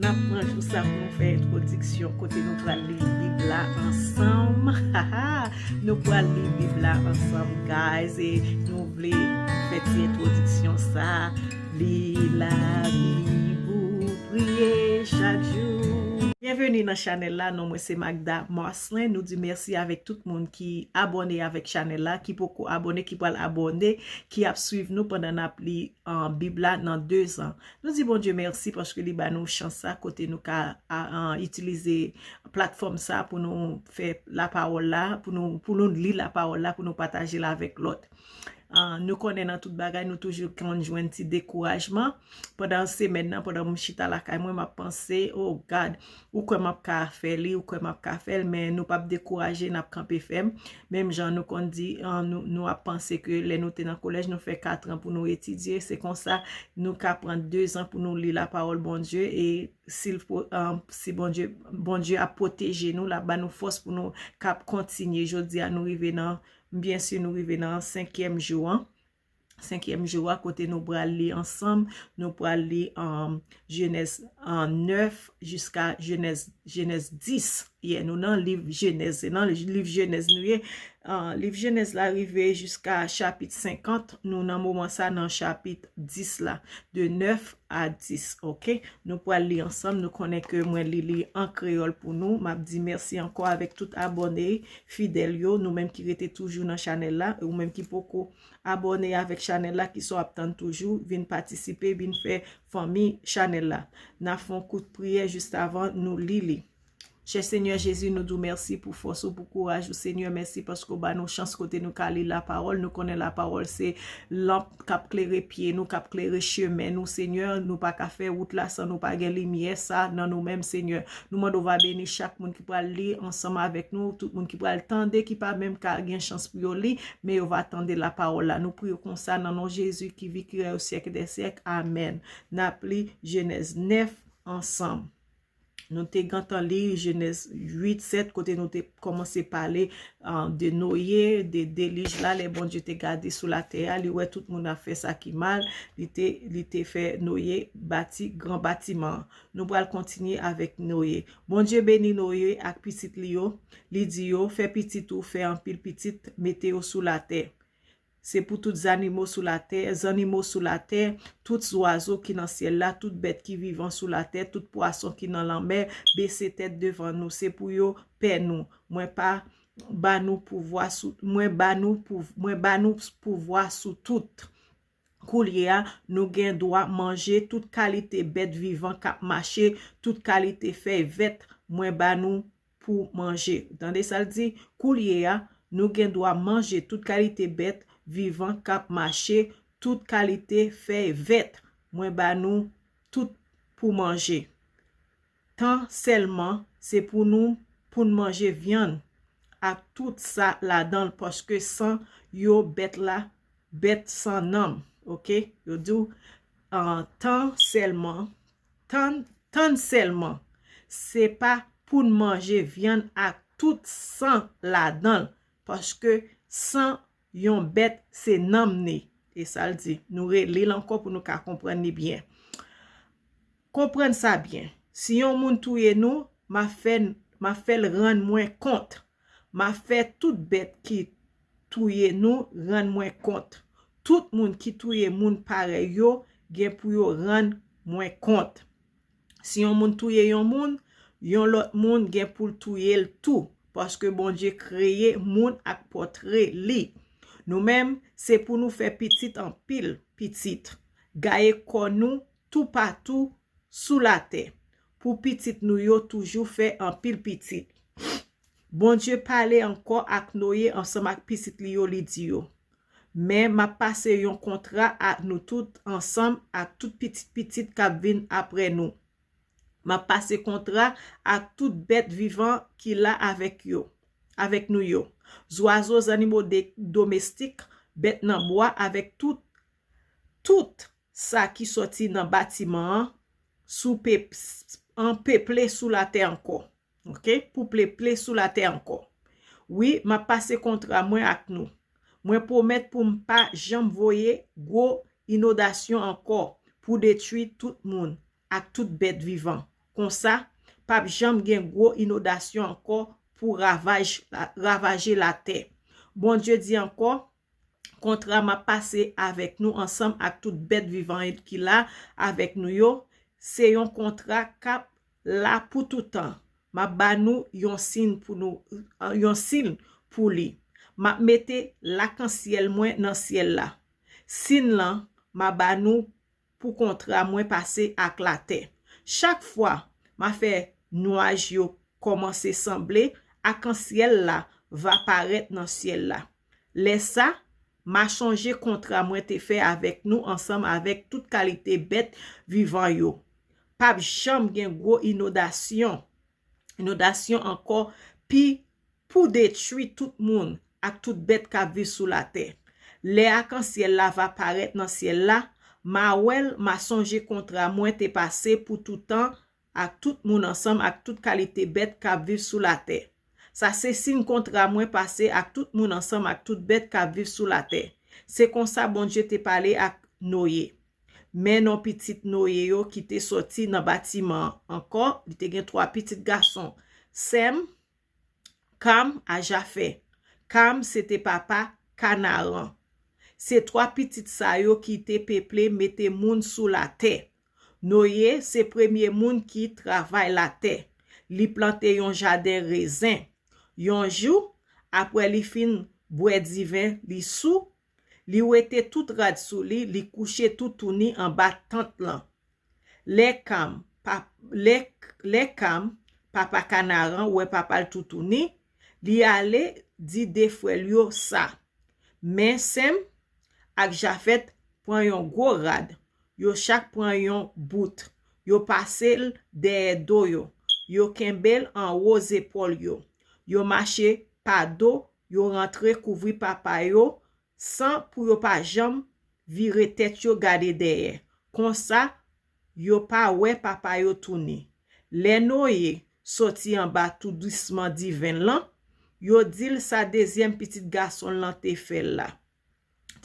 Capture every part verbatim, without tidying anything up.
N ap pran jou sa pou nou fè entwodiksyon kote nou pral li Bib la ansanm. Nou pral li Bib la ansanm, guys, e nou vle fè ti entwodiksyon sa. Li Labib ou priye chak jou. Byenveni nan chanèl la, non mwen se Magda Marcelin. Nou di mèsi avèk tout moun ki abòne avèk chanèl la, ki poko abòne, ki pral abòne, ki ap swiv nou pandan n ap li, uh, Bib la nan dezan. Nou di Bondye mèsi paske li ba nou chans sa kote nou ka a, a, itilize platfòm sa pou nou fè lapawòl la, pou nou, pou nou li lapawòl la, pou nou pataje l avèk lòt. Ah, nou konnen nan tout bagay, nou toujou konn jwenn ti dekourajman. Pandan semèn nan, pandan m chita lakay mwen, m ap panse, "Oh God, ou kwè m ap ka fè li, ou kwè m ap ka fè l," men nou p ap dekouraje, n ap kanpe fèm. Menm jan nou konn di, ah, nou, nou ap panse ke lè nou te nan kolèj, nou fè kat an pou nou etidye. Se konsa, nou ka pran dezan pou nou li lapawòl Bondye. E si, l po- ah, si Bondye, Bondye ap pwoteje nou, l ap ba nou fòs pou nou kap kontinye. Jodi a, nou rive nan, byen si nou rive nan senkyèm jou an. Senkyèm jou a, kote nou pral li ansanm, nou pral li, um, Jenèz, uh, nèf jiska Jenèz, Jenèz dis. Yeah, nou nan liv Jenèz, se nan liv Jenèz nou ye. Uh, liv Jenèz la rive jiska chapit senkant, nou nan moman sa nan chapit dis la, de nèf a dis, oke? Nou pral li ansanm, nou konnen ke mwen li li an kreyòl pou nou. M ap di mèsi ankò avèk tout abòne fidèl yo, nou menm ki rete toujou nan chanèl la, ou menm ki poko abòne avèk chanèl la, ki sa w ap tann toujou, vin patisipe, vin fè fanmi chanèl la. N a fè yon kout priyè jis avan nou li li. Chè Senyè Jezi, nou di w mèsi pou fòs ou, pou kouraj ou, Senyè. Mèsi paske w ba nou chans kote nou ka li lapawòl. Nou konnen lapawòl se lanp k ap klere pye nou, k ap klere chemen nou, Senyè. Nou pa ka fè wout la san nou pa gen limyè sa nan nou menm, Senyè. Nou mande w va beni chak moun ki pral li ansanm avèk nou, tout moun ki pral tande, ki pa menm ka gen chans pou yo li, men yo va tande lapawòl la. Nou priye konsa nan non Jezi ki viv, ki rèy o syèk dè syèk. Amèn. N ap li Jenèz nèf ansanm. Nou te gentan li Jenèz uit, sèt, kote nou te kòmanse pale, ah, de Noye, de delij la, lè Bondye te gade sou latè a, li wè tout moun ap fè sa ki mal, li te, li te fè Noye bati gran batiman an. Nou pral kontinye avèk Noye. Bondye beni Noye ak pitit li yo. Li di yo, "Fè pitit ou, fè anpil pitit, mete yo sou latè. Se pou tout zanimo sou latè, zannimo sou latè, tout zwazo ki nan syèl la, tout bèt ki vivan sou latè, tout pwason ki nan lanmè, bese tèt devan nou. Se pou yo pè nou. Mwen pa ba nou pouvwa sou, mwen ba nou pou, mwen ba nou pouvwa sou tout." Koulye a, nou gen dwa manje tout kalite bèt vivan k ap mache, tout kalite fèy vèt, mwen ba nou pou manje. Ou tande sa l di? Koulye a, nou gen dwa manje tout kalite bèt vivan k ap mache, tout kalite fèy vèt. Mwen ba nou tout pou manje. Tan sèlman, se pou nou, pou n manje vyann ak tout sa ladan l, paske san yo bèt la, bèt san nanm. Oke? Yo di w, ah, tan sèlman, tann, tann sèlman, se pa pou n manje vyann ak tout san ladan l, paske san yon bèt se nanm ni. E sa l di, nou reli l ankò pou nou ka konprann li byen. Konprann sa byen. Si yon moun touye nou, m a fè, m a fè l rann mwen kont. M a fè tout bèt ki touye nou rann mwen kont. Tout moun ki touye moun parèy yo gen pou yo rann mwen kont. Si yon moun touye yon moun, yon lòt moun gen pou l touye l tou, paske Bondye kreye moun ak pòtre li. Nou menm, se pou nou fè pitit anpil pitit. Gaye kò nou toupatou sou latè, pou pitit nou yo toujou fè anpil pitit. Bondye pale ankò ak Noye ansanm ak pitit li yo, li di yo, "Men m ap pase yon kontra ak nou tout ansanm ak tout pitit pitit k ap vin apre nou. M ap pase kontra ak tout bèt vivan ki la avèk yo, avèk nou yo. Zwazo, zannimo de, domestik, bèt nan bwa, avèk tout, tout sa ki sòti nan batiman an, sou pep-, an peple sou latè ankò." Oke? Pou peple sou latè ankò. Wi, m ap pase kontra mwen ak nou. Mwen pwomèt pou m pa janm voye gwo inondasyon ankò pou detwi tout moun ak tout bèt vivan. Konsa, p ap janm gen gwo inondasyon ankò pou ravaj, ravaje latè. Bondye di ankò, kontra m ap pase avèk nou ansanm ak tout bèt vivan ki la avèk nou yo, se yon kontra k ap la pou toutan. M ap ba nou yon siy pou nou, yon siy pou li. M ap mete lakansyèl mwen nan syèl la. Siy lan, m ap ba nou pou kontra mwen pase ak latè. Chak fwa m a fè nwaj yo kòmanse sanble, akansyèl la va parèt nan syèl la. Lè sa, m a chonje kontra mwen te fè avèk nou ansanm avèk tout kalite bèt vivan yo. P ap janm gen gwo inondasyon, inondasyon ankò pi pou detwi tout moun ak tout bèt k ap viv sou latè. Lè akansyèl la va parèt nan syèl la, m a wè l, m a sonje kontra mwen te pase pou toutan ak tout moun ansanm ak tout kalite bèt k ap viv sou latè. Sa se siy kontra mwen pase ak tout moun ansanm ak tout bèt k ap viv sou latè. Se konsa Bondye te pale ak Noye. Men non pitit Noye yo ki te soti nan batiman an ankò, li te gen twa pitit gason, Sèm, Kam a Jafè. Kam se te papa Kanaran. Se twa pitit sa yo ki te peple mete moun sou latè. Noye se premye moun ki travay latè. Li plante yon jaden rezen. Yon jou, apre li fin bwè diven, li sou, li wete tout rad sou li, li kouche toutouni anba tant lan. Lè Kam, pa, lè, lè Kam, papa Kanaran, wè papa l toutouni, li ale di de frè l yo sa. Men Sèm ak Jafèt pran yon gwo rad, yo chak pran yon bout, yo pase l dèyè do yo, yo kenbe l anwo zepòl yo, yo mache pa do, yo rantre kouvri papa yo, san pou yo pa janm vire tèt yo gade dèyè. Konsa, yo pa wè papa yo touni. Lè Noye soti anba toudisman diven lan, yo di l sa dezyèm pitit gason l lan te fè l la,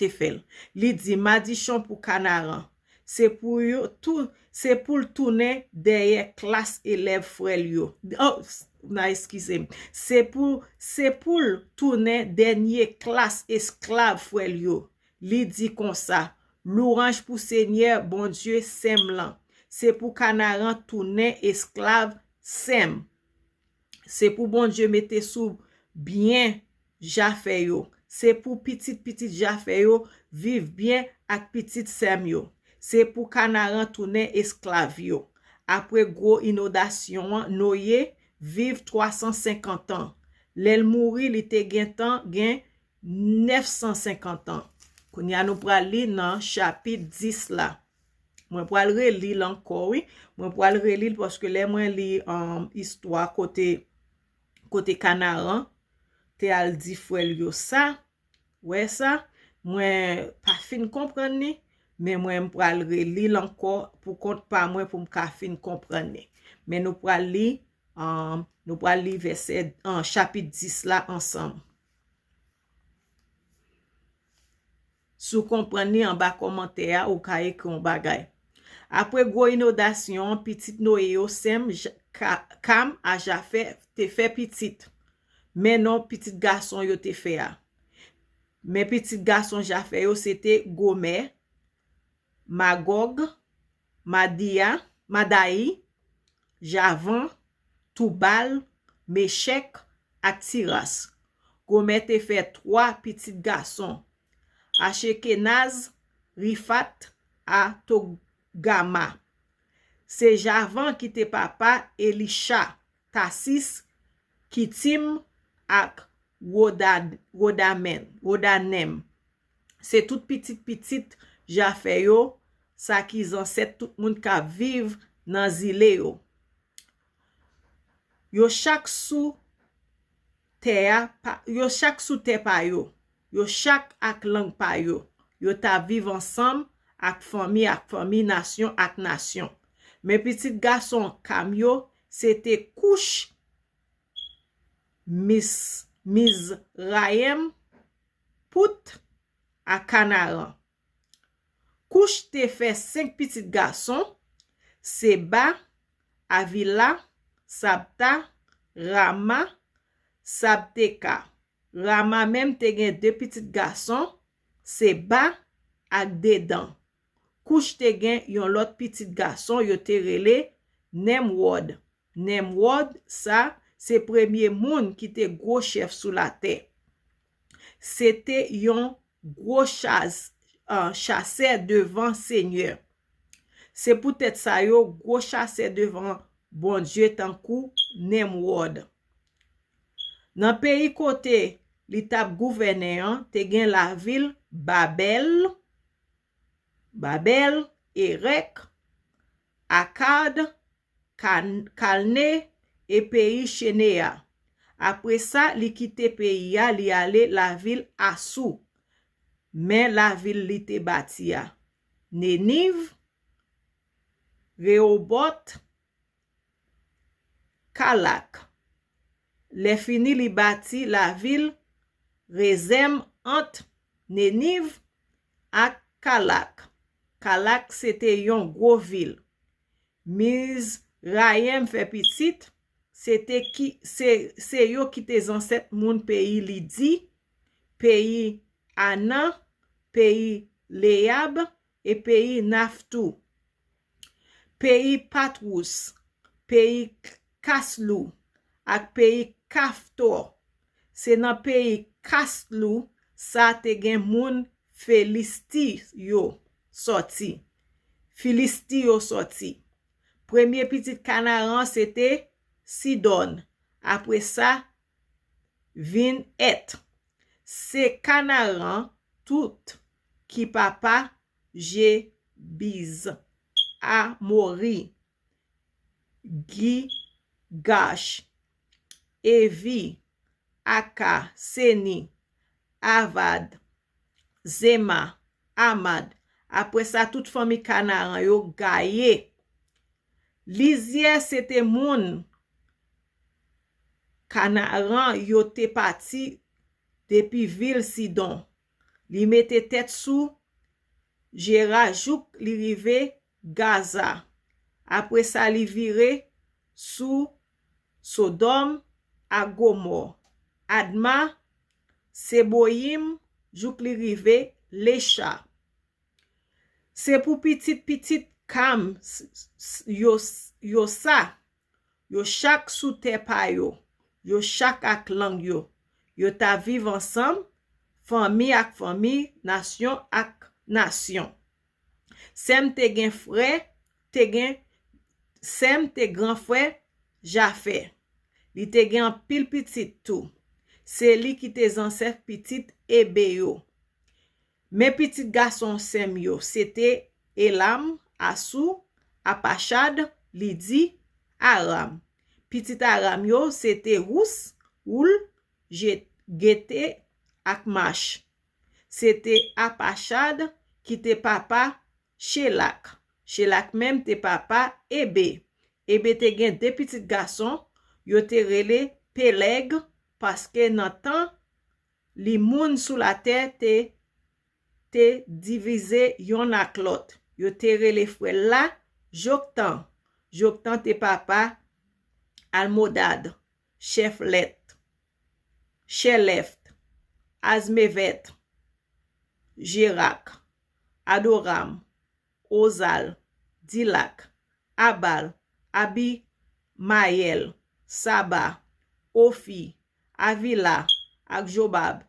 te fè l. Li di, madichon pou Kanaran. Se pou yo tou, se pou l tounen dèyè klas elèv frè l yo. Oh, na eskize m. Se pou, se pou l tounen dènye klas esklav frè l yo. Li di konsa, lwanj pou Senyè Bondye Sèm lan. Se pou Kanaran tounen esklav Sèm. Se pou Bondye mete sou byen Jafè yo. Se pou pitit pitit Jafè yo viv byen ak pitit Sèm yo. Se pou Kanaran tounen esklav yo. Apre gwo inondasyon an, Noye viv twa san senkant an. Lè l mouri, li te gentan gen nèf san senkant an. Kounye a, nou pral li nan chapit dis la. Mwen pral reli l ankò, wi. Mwen pral reli l paske lè mwen li, um, istwa kote, kote Kanaran te al di frè l yo sa, wè sa, mwen pa fin konprann li, men mwen m pral reli l ankò pou kont pa mwen pou m ka fin konprann li. Men nou pral li, um, nou pral li vèsè, um, chapit dis la ansanm. Si w konprann li, anba kòmantè a, ou ka ekri yon bagay. Apre gwo inondasyon an, pitit Noye yo, Sèm, Kam a Jafè te fè pitit. Men non pitit gason yo te fè a. Men pitit gason Jafè yo, se te Gomè, Magòg, Madiya, Madayi, Javan, Toubal, Mechèk ak Tiras. Gomè te fè twa pitit gason, Achekenaz, Rifat a Togama. Se Javan ki te papa Elicha, Tasis, Kitim ak Wodanèm. Se tout pitit pitit Jafè yo, sa ki zansèt tout moun k ap viv nan zile yo. Yo chak sou tè a, yo chak sou tè pa yo, yo chak ak lang pa yo. Yo t ap viv ansanm ak fanmi ak fanmi, nasyon ak nasyon. Men pitit gason Kam yo, se te Kouch, Mizrayèm, Pout a Kanaran. Kouch te fè senk pitit gason, Seba, Avila, Sabta, Rama, Sabteka. Rama menm te gen de pitit gason, Seba ak Dedan. Kouch te gen yon lòt pitit gason yo te rele Nemwòd. Nemwòd sa se premye moun ki te gwo chèf sou latè. Se te yon gwo chas, uh, chasè devan Senyè. Se poutèt sa yo gwo chasè devan Bondye tankou Nemwòd. Nan peyi kote li t ap gouvènen an, te gen lavil Babèl, Babèl, Erèk, Akad, Kan- Kalne e peyi Chenea. Apre sa, li kite peyi a, li ale lavil Asou. Men lavil li te bati a: Neniv, Rewobòt, Kalak. Lèfini, li bati lavil Rezèm ant Neniv ak Kalak. Kalak se te yon gwo vil. Mizrayèm fè pitit, se te ki se, se yo ki te zansèt moun peyi Lidi, peyi Anan, peyi Leyab e peyi Naftou, peyi Patwous, peyi Kaslou ak peyi Kaftò. Se nan peyi Kaslou sa te gen moun Filisti yo sòti. Filisti yo sòti. Premye pitit Kanaran se te Sidòn. Apre sa vin Èt. Se Kanaran tout ki papa Jebiz, Amori, Gigash, Evi, Aka, Seni, Avad, Zema, Amad. Apre sa, tout fanmi Kanaran yo gaye. Lizyè se te moun Kanaran yo te pati depi vil Sidon. Li mete tèt sou Jera jouk li rive Gaza. Apre sa, li vire sou Sodòm ak Gomò, Adma, Seboyim, jouk li rive Lecha. Se pou pitit pitit Kam s- s- yo, yo sa. Yo chak sou tè pa yo. Yo chak ak lang yo. Yo ta viv ansanm, fanmi ak fanmi, nasyon ak nasyon. Sèm te gen frè, te gen, Sèm te gran frè Jafè. Li te gen anpil pitit tou. Se li ki te zansèt pitit Ebe yo. Men pitit gason Sèm yo, se te Elam, Asou, Apachad, Lidi, Aram. Pitit Aram yo, se te Wous, Woul, Je- Gete ak Mach. Se te Apachad ki te papa Chelak. Chelak menm te papa Ebe. Ebe te gen de pitit gason, yo te rele Pelèg, paske nan tan li moun sou latè te, te divize yonn ak lòt. Yo te rele frè l la Joktan. Joktan te papa Almodad, Chèflèt, Chèlèf, Azmevèt, Jerak, Adoram, Ozal, Dilak, Abal, Abimayèl, Saba, Ofi, Avila ak Jobab.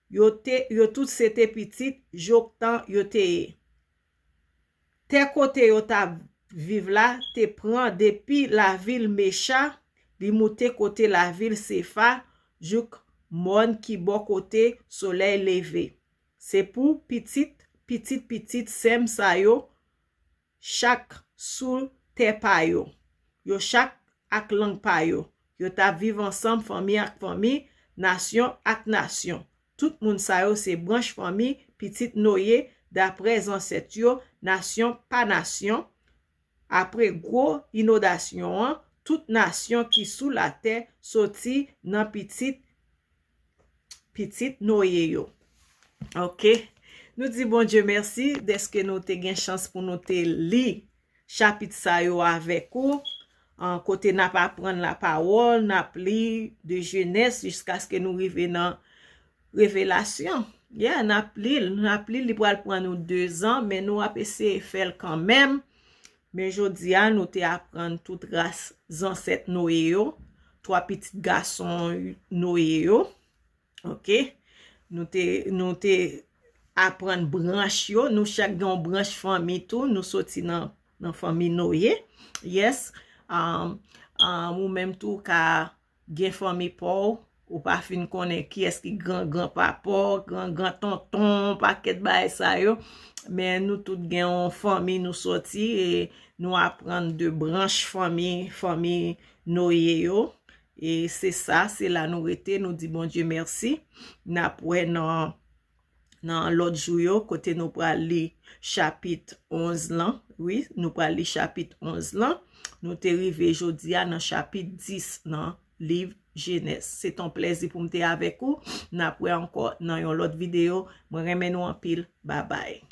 Yo te, yo tout se te pitit Joktan yo te ye. Tè kote yo t ap viv la te pran depi lavil Mecha, li moute kote lavil Sefa, jouk mòn ki bò kote solèy leve. Se pou pitit, pitit, pitit Sèm sa yo, chak sou tè pa yo. Yo chak ak lang pa yo. Yo t ap viv ansanm, fanmi ak fanmi, nasyon ak nasyon. Tout moun sa yo se branch fanmi pitit Noye, dapre zansèt yo, nasyon pa nasyon. Apre gwo inondasyon an, tout nasyon ki sou latè soti nan pitit, pitit Noye yo. Ok. Nou di Bondye mèsi dèske nou te gen chans pou nou te li chapit sa yo avèk ou. An, kote n ap aprann lapawòl, n ap li de Jenèz jiskaske nou rive nan Revelasyon. Yeah, n ap li l, n ap li l, li pral pran nou dezan, men nou ap eseye fè l kanmenm. Men jodi a, nou te aprann tout ras zansèt Noye yo, twa pitit gason Noye yo. Ok? Nou te, nou te aprann branch yo, nou chak gen yon branch fanmi tou, nou soti nan, nan fanmi Noye. Yes. Um, um, ou menm tou ka gen fanmi pa w, ou pa fin konnen kiyès ki gran gran papa w, gran gran tonton, pakèt bagay sa yo. Men nou tout gen yon fanmi nou soti e nou aprann de branch fanmi, fanmi Noye yo. E se sa, se la nou rete, nou di Bondye mèsi. N ap wè nan, nan lòt jou yo, kote nou pral li chapit onz lan. Wi, nou pral li chapit onz lan. Nou te rive jodi a nan chapit dis nan liv Jenèz. Se ton plèzi pou m te avèk ou. N ap wè ankò nan yon lòt videyo. Mwen renmen nou anpil. Babay.